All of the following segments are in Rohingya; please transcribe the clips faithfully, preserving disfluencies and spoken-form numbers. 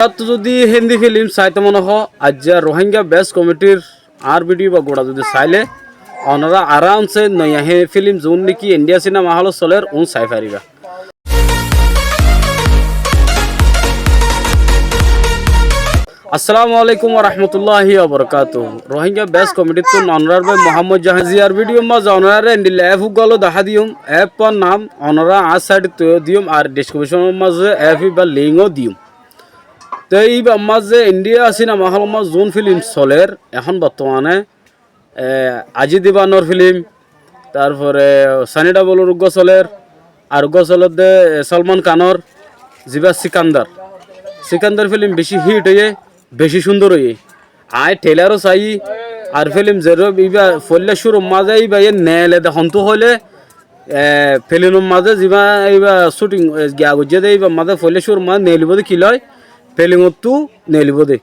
Ar zodi Hindi film saito mone hoó, aijja Rohingya Best Comedy r añár video ibá gura zodi sailé, onora aramse noiya he film zun niki India cinema hall ot soler un sai fariba. Assalamu alaikum warahmatullahi wabarakatuh. Rohingya Best Comedy ttu onorar bái Muhammad Jahangir. Aijjar video mazé onorare endilla app uggwá loi dahá diyum. App or nam onora añár side ot diyum ar description or mazé app ibár link o diyum. Te ibár mazé India cinema hall or mazé zun film soler ehón bortomane, e, Ajay Devgan or film, tarfore Sunny Deol or uggwá soler, ar uggwá soler de, e, Salman Khan or, zibá Sikandar. Sikandar film beci hit óiye, beci cúndor óiye. Añí trailer o saiyí, ar film zeró ibá foila cúrur mazé ibá ye neele de hontú hoilé, e, film or mazé zibá ibá shooting, e, giya goijjé de ibár mazé foila cúrur mazé neelibo de ki loi, film ottú neelibo de.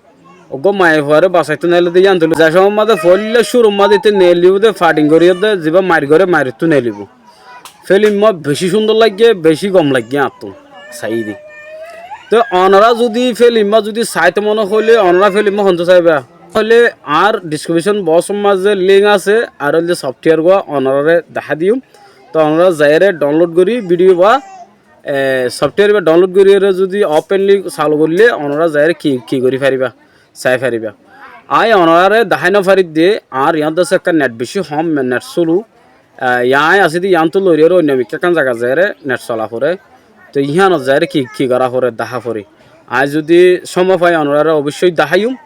Uggwá maiyafuare basaitó neele de yían tuli. Ze somot mazé foila cúrur mazé íte neelibo de, fighting gorí de, zibá mair goré, mair ottú neelibo. Film ibá beci cúndor laiggé, beci gom laiggé añáttu saiyí de. Te onora zodi film ibá zodi saito mone hoilé, onora film ibá hontú saiba? Hoilé añár description box or mazé link asé, ar óilde software uggwá onorare dahá diyum. Te onora zaiyóre download gorí video ibá, e, software ibá download goríyóre zodi openly salu goillé, onora zaiyóre ki, ki gorí fariba? Sai fariba. Añí onorare dahái no farir de, añár yián de asé ekkán net beci hom, net slow. E, yián asé de yiántu loriyóre oinno mikká ekkán zagat zaiyóre net sola fore. Te yiánot zaiyóre ki, ki gora fore, dahá fore. Añí zodi cómo fai onorare oboicói daháiyum.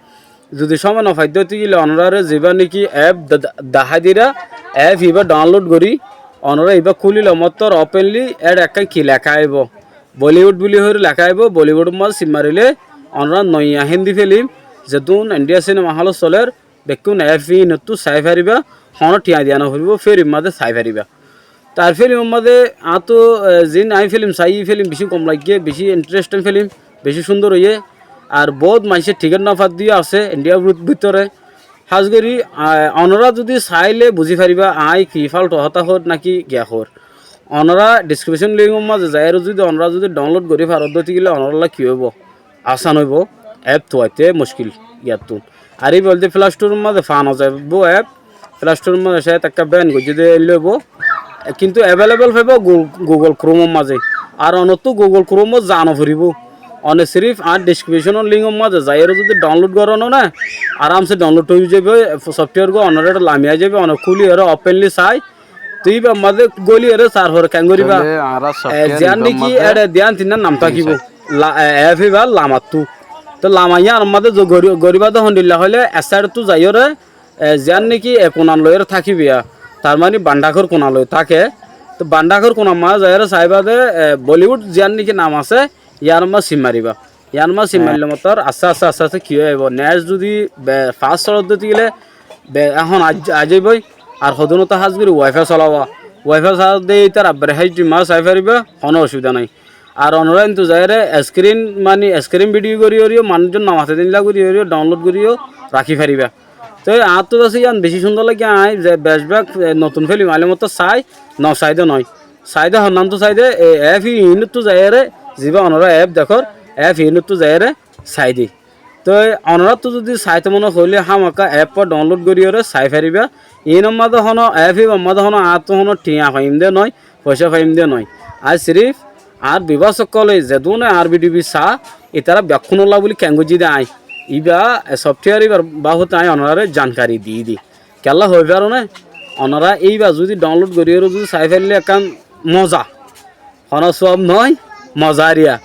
Zodi cómo no fai de óite gile onorare zibá niki app da-, da-, dahái dira, app ibá download gorí, onora ibá kúlile mottor openly éçe ekkán ki leká aibó? Bollywood buli hoóri leká aibó, Bollywood or mazé sim marilé onora noiya Hindi film, zedún India cinema hall ot soler, bekkún app inottú sai fariba, honó thiañ diya no foribó, free r mazé sai fariba. Tar film or mazé añáttu, e, zin añí film saiyí, film beci gom laiggé, beci interesting film, beci cúndor óiye, ar bout maincé ticket no fadde yó asé India r bhit-, bhitore. Hás gorí, a, onora zodi sailé buzí fariba añí ki faltu hotá hoór naki giya hoór. Onora description link or mazé zaiyóre zodi onora zodi download gorí faro de óite gile onoralla ki óibo? Asán óibo, app tuaite muckil yíattún. Ar ibá óilde Play Store or mazé fa no zaibo app, Play Store or mazé cayed ekká ban goijjé de loibo. Kintu available faibo Gu-, Google Chrome or mazé. Ar onottú Google Chrome ot za no foribó. One sirif añár description or link or mazé zaiyóre zodi download goron one, aramse download ói zaibo, software uggwá onoré lami ai zaibo, one kúliyóre openly sai, te ibár mazé góliyóre sar fore keén goríba? Tóile añára, e, software ziyán ibár niki mazé éçe diyán tinnán nam tákibo. Sai. La-, e, app ibár lamattú. Te lama yíanor mazé zo gorí-, goríba de hondilla hoilé, e side ottú zaiyóre, e, ziyán niki e kunan loiyóre tákibo yá. Tar mani bandhákor kunan loi táke. Te bandhákor kunan mazé zaiyóre saiba de, e, Bollywood ziyán niki nam asé, yíanor mazé sim mariba. Yían mazé sim maille mottor asté asté asté asté ki ói aibó? Net zodi be-, fast solodde óite gile be-, ehón aij-, aijjaibói. Ar hodún ottu hás gorí Wi-Fi solaiba. Wi-Fi solodde ítar abbare H D mazé sai fariba, honó ocubida nái. Ar onorá kintu zaiyóre screen, mani screen video gorí goríyo, manúic zon no mate de endilla gorí goríyo, download goríyo rakí fariba. Te añáttu asé yían beci cúndor lage, añí ze becbak, e, notun film aile mottor sai, no sai de no. Sai de honnán ottu sai de, e, app inottú zaiyóre, zibá onorá app dekór, app inottú zaiyóre sai de. Te onoráttu zodi saito mone hoilé hámaka app download goríyore sai fariba. Inor mazé honó, app ibár mazé honó añáttu honó thiañ faiyum de no, foicá faiyum de no. Añí sirif añár viewers ókkole zedúne añár video ibá sa, itará bekkúnolla buli keén goijjí de añí. Ibá, e, software ibár babote añí onoráre jankari diyí de. Kiyólla hoói faroné? Onorá íba zudi download goríyoré zudi sai faillé ekkán moza. Honó suab noó, moza ariya.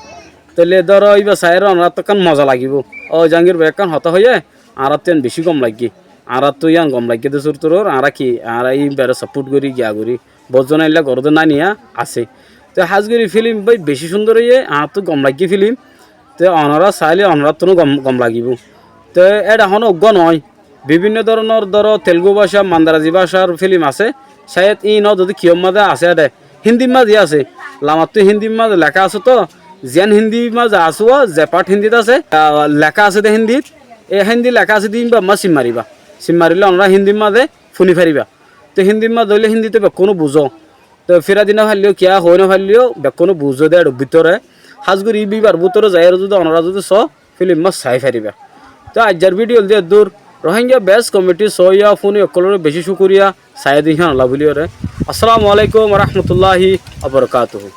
Tóile dóro íba saiyóre onoráttu ekkán moza lagibóu. Ó Jahangir bái, ekkán hotá hoiyé, añáráttu yían bicí gom laiggé. Añáráttu yían gom laiggé de cúrutoroór, añára ki, añára íbaré support gorí, giya gorí. Boóut zone éilla goródde nániya asé. Te hás gorí fílim bái bicí cúndor óiye, añáttu gom laiggé fílim. Te onorá sailé onoráttunó gom, gom lagibóu. Te éçe honó uggúa noó. Bibinno dóronor, dóro, Telgu báca, Mandaraji bácar fílim asé. Cáyed íinot zudi kiyór mazé asé éçe. Híndit mazé asé. Lamattú híndit mazé leká asé toó. Ziyán híndit mazé asé, ze part híndit asé, ah, leká asé dé híndit. E híndi leká asé dé íba ammá sim maribá. Sim marilé onorá híndit mazé fúni faribá. Te híndit mazé óile híndit bekkúne buzó. Te fíra di no faillé yó, kiyá hoói no faillé yó, bekkúne buzó dé éçe bútore. Hás gorí íbar bútore zaiyóre zudi onorá zudi soó, fílim ot sai faribá. Te aijjar bídiyo ol de eddúr. Rohingya best komedi sóiya fúni ókkolóre bicí cúkuriya, saiyó de híyan olla bóliyoré. Assalamu alaikum wa rahmatullahi wa barakatuhu.